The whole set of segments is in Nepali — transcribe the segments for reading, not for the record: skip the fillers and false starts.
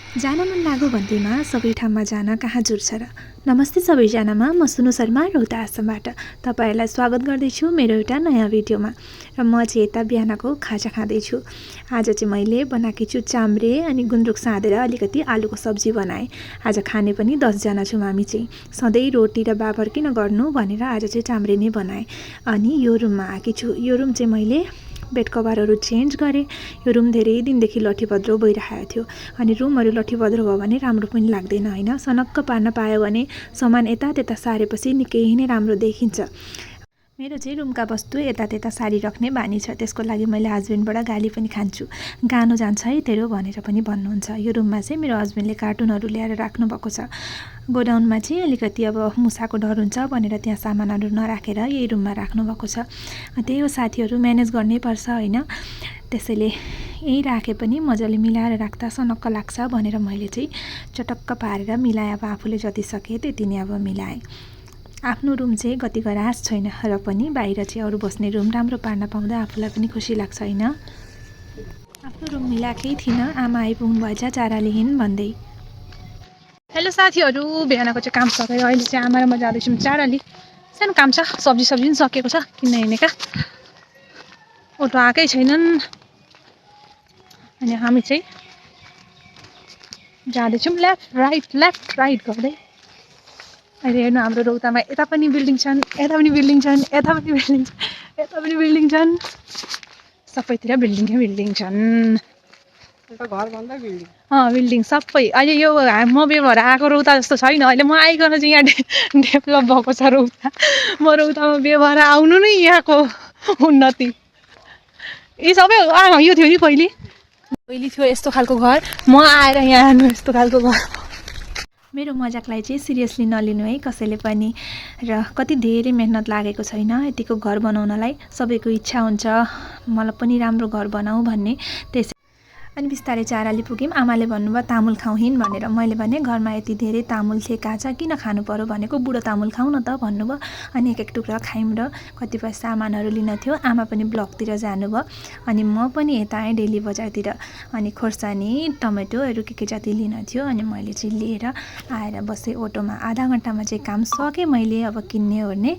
जान मन लाग्यो भन्दैमा सबै ठाउँमा जान कहाँ जुर्छ र। नमस्ते सबैजनामा, म सुनु शर्मा रौता आसामबाट तपाईँहरूलाई स्वागत गर्दैछु मेरो एउटा नयाँ भिडियोमा। र म चाहिँ यता बिहानको खाजा खाँदैछु। आज चाहिँ मैले बनाएकी छु चाम्रे अनि गुन्द्रुक साँधेर अलिकति आलुको सब्जी बनाएँ। आज खाने पनि 10 जना छौँ हामी चाहिँ। सधैँ रोटी र बाबर किन गर्नु भनेर आज चाहिँ चाम्रे नै बनाएँ। अनि यो रुममा आएकी छु। यो रुम चाहिँ मैले बेड कभरहरू चेन्ज गरेँ। यो रुम धेरै दिनदेखि लठीपद्रो भइरहेको थियो। अनि रुमहरू लठीपद्रो भयो भने राम्रो पनि लाग्दैन हैन। सनक्क पार्न पायो भने सामान यता त्यता सारेपछि निकै नै राम्रो देखिन्छ। मेरो चाहिँ रुमका वस्तु यता त्यता सारी राख्ने बानी छ। त्यसको लागि मैले हस्बेन्डबाट गाली पनि खान्छु। गानो जान्छ है तेरो भनेर पनि भन्नुहुन्छ। यो रुममा चाहिँ मेरो हस्बेन्डले कार्टुनहरू ल्याएर राख्नु भएको छ। गोडाउनमा चाहिँ अलिकति अब मुसाको डर हुन्छ भनेर त्यहाँ सामानहरू नराखेर यही रुममा राख्नु भएको छ। त्यही हो साथीहरू, म्यानेज गर्नै पर्छ हैन। त्यसैले यही राखे पनि मजाले मिलाएर राख्दा सनक्क लाग्छ भनेर मैले चाहिँ चटक्क पारेर मिलाए। अब आफूले जति सके त्यति नै अब मिलाएँ। आफ्नो रुम चाहिँ गति गरास छैन र पनि बाहिर चाहिँ अरू बस्ने रुम राम्रो पार्न पाउँदा आफूलाई पनि खुसी लाग्छ हैन। आफ्नो रुम मिलाएकै थिइनँ, आमा आइपुग्नु भएछ चाराले हिँड भन्दै। हेलो साथीहरू, बिहानको चाहिँ काम सकेर अहिले चाहिँ आमा र म जाँदैछौँ चाराली। सानो काम छ, सब्जी पनि सकेको छ किन्न हिँडेका। अटो आएकै छैनन् अनि हामी चाहिँ जाँदैछौँ लेफ्ट राइट गर्दै। अहिले हेर्नु हाम्रो रौतामा यता पनि बिल्डिङ छन्, यता पनि बिल्डिङ छन्, यता पनि बिल्डिङ छन्, यता पनि बिल्डिङ छन्, सबैतिर बिल्डिङ छन्। बिल्डिङ सबै। अहिले यो म बेभर आएको रौता जस्तो छैन। अहिले म आइकन चाहिँ यहाँ डेभलप भएको छ रौता। म रौतामा बेभर आउनु नै यहाँको उन्नति। यी सबै यो थियो नि पहिले थियो यस्तो खालको घर, म आएर यहाँ आउनु यस्तो खालको घर। मेरो मजाकलाई चाहिँ सिरियसली नलिनु है कसैले पनि। र कति धेरै मेहनत लागेको छैन यतिको घर बनाउनलाई। सबैको इच्छा हुन्छ मलाई पनि राम्रो घर बनाऊ भन्ने। त्यसै अनि बिस्तारै चाराली पुग्यौँ। आमाले भन्नुभयो तामुल खाउँ हिँड भनेर। मैले भने घरमा यति धेरै तामुल ठेका छ किन खानु पर्यो भनेको, बुढो तामुल खाउँ न त भन्नुभयो। अनि एक टुक्रा खायौँ र कतिपय सामानहरू लिन थियो। आमा पनि ब्लकतिर जानुभयो अनि म पनि यता आएँ डेली बजारतिर। अनि खोर्सानी टमेटोहरू के जाति लिन थियो। अनि मैले चाहिँ लिएर आएर बसेँ अटोमा। आधा घन्टामा चाहिँ काम सकेँ मैले अब किन्ने ओर्ने।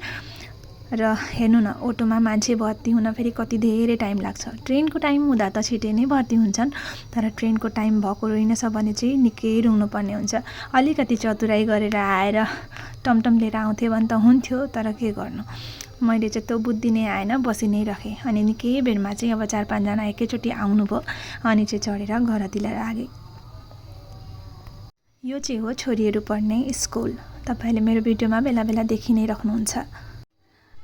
र हेर्नु न अटोमा मान्छे भर्ती हुन फेरि कति धेरै टाइम लाग्छ। ट्रेनको टाइम हुँदा त छिटै नै भर्ती हुन्छन्, तर ट्रेनको टाइम भएको रहेनछ भने चाहिँ निकै रुनुपर्ने हुन्छ। अलिकति चतुराई गरेर आएर टमटम लिएर आउँथेँ भने त हुन्थ्यो, तर के गर्नु, मैले चाहिँ त्यो बुद्धि नै आएन, बसी नै राखेँ। अनि निकै बेरमा चाहिँ अब 4-5 जना एकैचोटि आउनुभयो अनि चाहिँ चढेर घरतिर आगे। यो चाहिँ हो छोरीहरू पढ्ने स्कुल। तपाईँले मेरो भिडियोमा बेला बेला देखि नै राख्नुहुन्छ।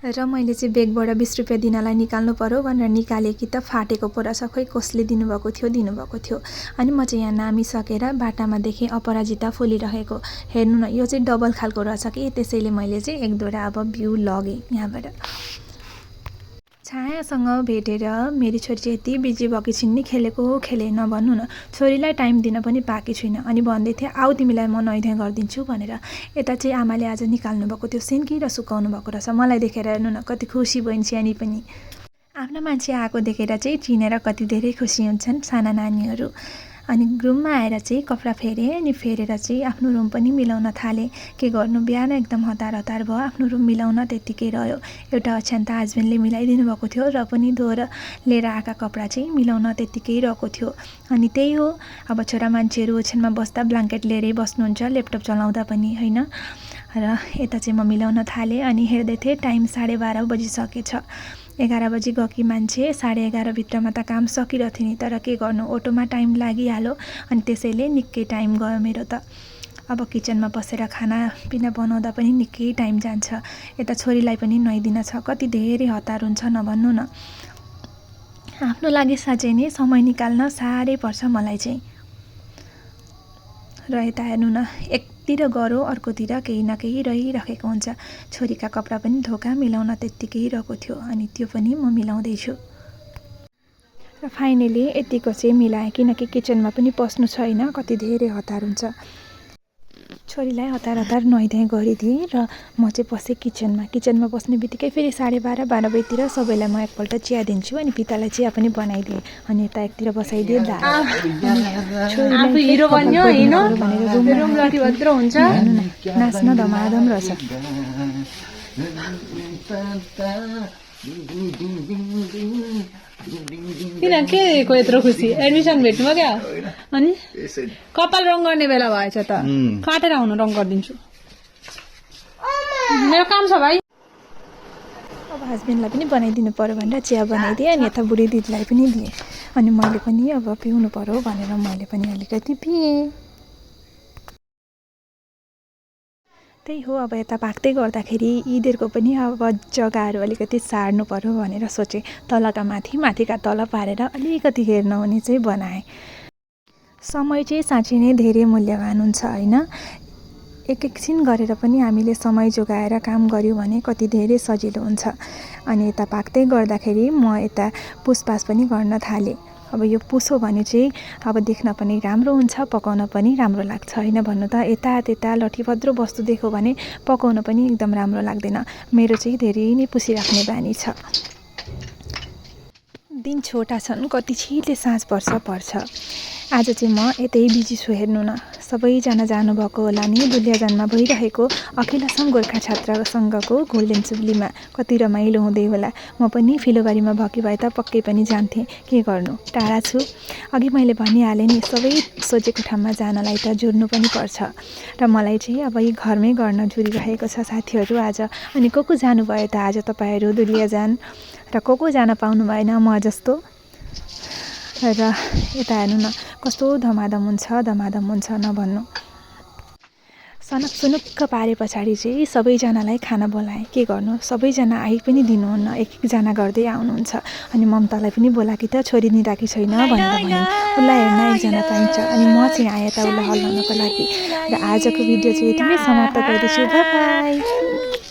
र मैले चाहिँ बेगबाट 20 रुपियाँ दिनलाई निकाल्नु पर्यो भनेर निकालेँ कि त फाटेको पो रहेछ। खोइ कसले दिनुभएको थियो। अनि म चाहिँ यहाँ नामिसकेर बाटामा देखेँ अपराजिता फुलिरहेको। हेर्नु न यो चाहिँ डबल खालको रहेछ कि, त्यसैले मैले चाहिँ 1-2 अब बिउ लगेँ यहाँबाट। छायासँग भेटेर मेरी छोरी चाहिँ यति बिजी भएकी छिन् नि, खेले नभन्नु न। छोरीलाई टाइम दिन पनि पाएकी छुइनँ। अनि भन्दै थिएँ आऊ तिमीलाई म नुहाइधुवाइ गरिदिन्छु भनेर। यता चाहिँ आमाले आज निकाल्नु भएको त्यो सेन्की र सुकाउनु भएको रहेछ। मलाई देखेर हेर्नु न कति खुसी भइन् सानी पनि। आफ्नो मान्छे आएको देखेर चाहिँ चिनेर कति धेरै खुसी हुन्छन् साना नानीहरू। अनि रुममा आएर चाहिँ कपडा फेरेँ। अनि फेरेर चाहिँ आफ्नो रुम पनि मिलाउन थालेँ। के गर्नु, बिहान एकदम हतार भयो। आफ्नो रुम मिलाउन त्यत्तिकै रह्यो। एउटा ओछ्यान त हस्बेन्डले मिलाइदिनु भएको थियो र पनि दोहोर लिएर आएका कपडा चाहिँ मिलाउन त्यत्तिकै रहेको थियो। अनि त्यही हो, अब छोरा मान्छेहरू ओछ्यानमा बस्दा ब्ल्याङ्केट लिएरै बस्नुहुन्छ ल्यापटप चलाउँदा पनि हैन। र यता चाहिँ म मिलाउन थालेँ। अनि हेर्दै थिएँ टाइम 12:30 बजिसकेछ। 11 बजी गएकी मान्छे 11:30 भित्रमा त काम सकिरहेको थियो नि, तर के गर्नु अटोमा टाइम लागिहाल्यो। अनि त्यसैले निकै टाइम गयो मेरो त। अब किचनमा बसेर खानापिना बनाउँदा पनि निकै टाइम जान्छ। यता छोरीलाई पनि नुहाइदिन छ, कति धेरै हतार हुन्छ नभन्नु न। आफ्नो लागि साँच्चै नै समय निकाल्न साह्रै पर्छ मलाई चाहिँ। र यता हेर्नु न एकतिर गरो अर्कोतिर केही न केही रहिराखेको हुन्छ। छोरीका कपडा पनि धोका मिलाउन त्यत्तिकै रहेको थियो अनि त्यो पनि म मिलाउँदैछु। र फाइनली यतिको चाहिँ मिलाएँ, किनकि किचनमा पनि पस्नु छैन, कति धेरै हतार हुन्छ। छोरीलाई हतार हतार नुहाइदिएँ गरिदिएँ र म चाहिँ बसेँ किचनमा बस्ने बित्तिकै फेरि 12:30 बजीतिर सबैलाई म एकपल्ट चिया दिन्छु अनि पितालाई चिया पनि बनाइदिएँ अनि यता एकतिर बसाइदिएँ दाल आफू हिरो बन्यो हैन भनेर रुम लटी भत्र हुन्छ नाच्न धमाधम रहेछ किन के को यत्रो खुसी एडमिसन भेट्नुभयो क्या अनि कपाल रङ गर्ने बेला भएछ त काटेर आउनु रङ गरिदिन्छु मेरो काम छ भाइ अब हस्बेन्डलाई पनि बनाइदिनु पर्यो भनेर चिया बनाइदिएँ अनि यता बुढी दिदीलाई पनि दिएँ अनि मैले पनि अब पिउनु पर्यो भनेर मैले पनि अलिकति पिएँ त्यही हो अब यता पाक्दै गर्दाखेरि यिनीहरूको पनि अब जग्गाहरू अलिकति सार्नु पर्यो भनेर सोचेँ तलका माथिका तल पारेर अलिकति हेर्न हुने चाहिँ बनाएँ समय चाहिँ साँच्चै नै धेरै मूल्यवान हुन्छ होइन एकछिन गरेर पनि हामीले समय जोगाएर काम गऱ्यौँ भने कति धेरै सजिलो हुन्छ अनि यता पाक्दै गर्दाखेरि म यता पुसपास पनि गर्न थालेँ अब यो पुसो भने चाहिँ अब देख्न पनि राम्रो हुन्छ पकाउन पनि राम्रो लाग्छ होइन भन्नु त यता त्यता लठीभद्रो वस्तु देख्यो भने पकाउन पनि एकदम राम्रो लाग्दैन मेरो चाहिँ धेरै नै पुसिराख्ने बानी छ दिन छोटा छन् कति छिटो साँझ पर्छ आज चाहिँ म यतै बिजी छु हेर्नु न सबैजना जानुभएको होला नि दुलियाजानमा भइरहेको अखिल असम गोर्खा छात्र सङ्घको गोल्डन जुब्लीमा कति रमाइलो हुँदै होला म पनि फिलोबारीमा भएकी भए त पक्कै पनि जान्थेँ के गर्नु टाढा छु अघि मैले भनिहालेँ नि सबै सोचेको ठाउँमा जानलाई त जुर्नु पनि पर्छ र मलाई चाहिँ अब यी घरमै गर्न जुरिरहेको छ साथीहरू आज अनि को जानुभयो त आज तपाईँहरू दुलियाजान र को जान पाउनु भएन म जस्तो र यता हेर्नु न कस्तो धमाधम हुन्छ नभन्नु सनक सुनुक्क पारे पछाडि चाहिँ सबैजनालाई खाना बोलाएँ के गर्नु सबैजना आइ पनि दिनुहुन्न एकजना गर्दै आउनुहुन्छ अनि ममतालाई पनि बोलाकी त छोरी निराकी छैन भनेर भने उसलाई हेर्न एकजना चाहिन्छ अनि म चाहिँ आएँ त उसलाई हल्लाउनको लागि र आजको भिडियो चाहिँ यतिमै समाप्त गर्दैछु बाइ बाइ